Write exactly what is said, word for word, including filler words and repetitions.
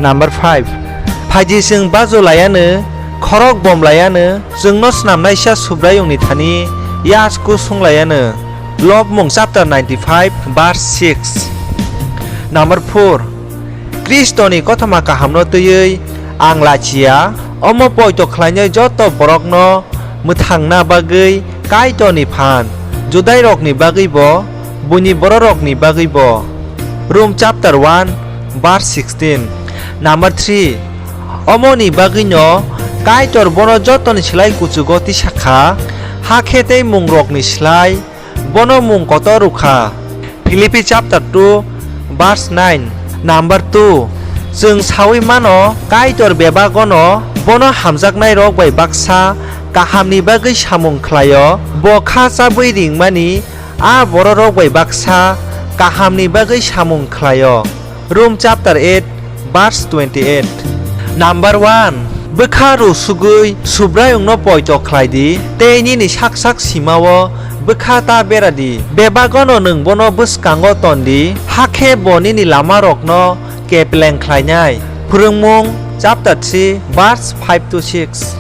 Number five. Phaidi chwng bajo laiyanw, khorok bom laiyanw, chwngno snamnaisa Subraiyungni thani yasku sung laiyanw. Lobmung chapter ninety-five verse six. Number four. Khristoni kothoma kahamno twiwi ang lachiya, omo poito khlainai joto borokno mwthangna bagwi Kaitorni phan, Judairokni bagwibo, buini bororokni bagwibo. Rom chapter one verse sixteen. Number three. Omoni bagwino Kaitor bono jotoni slai kuchugo tisa kha, hakhe tei mungrokni slai bono mung kotor rwkha. Philippi chapter two verse nine. Number two. Chwng sawi mano, Kaitor bebagono bono hamjaknairok bai baksa kahamni bagwi samung khlaio, bo kha chabwi ringmani a bororok bai baksa kahamni bagwi samung khlaio. Rom chapter eight verse twenty-eight. Number one. Bwkha rw sugwi Subraiyungno poito khlai di, tei nini sak sak simao bwkha ta bera di. Bebagono nwng bono bwskango ton di, hakhe bo nini lamarokno kepleng khlainai. Phwrwngmung chapter three verse five to six.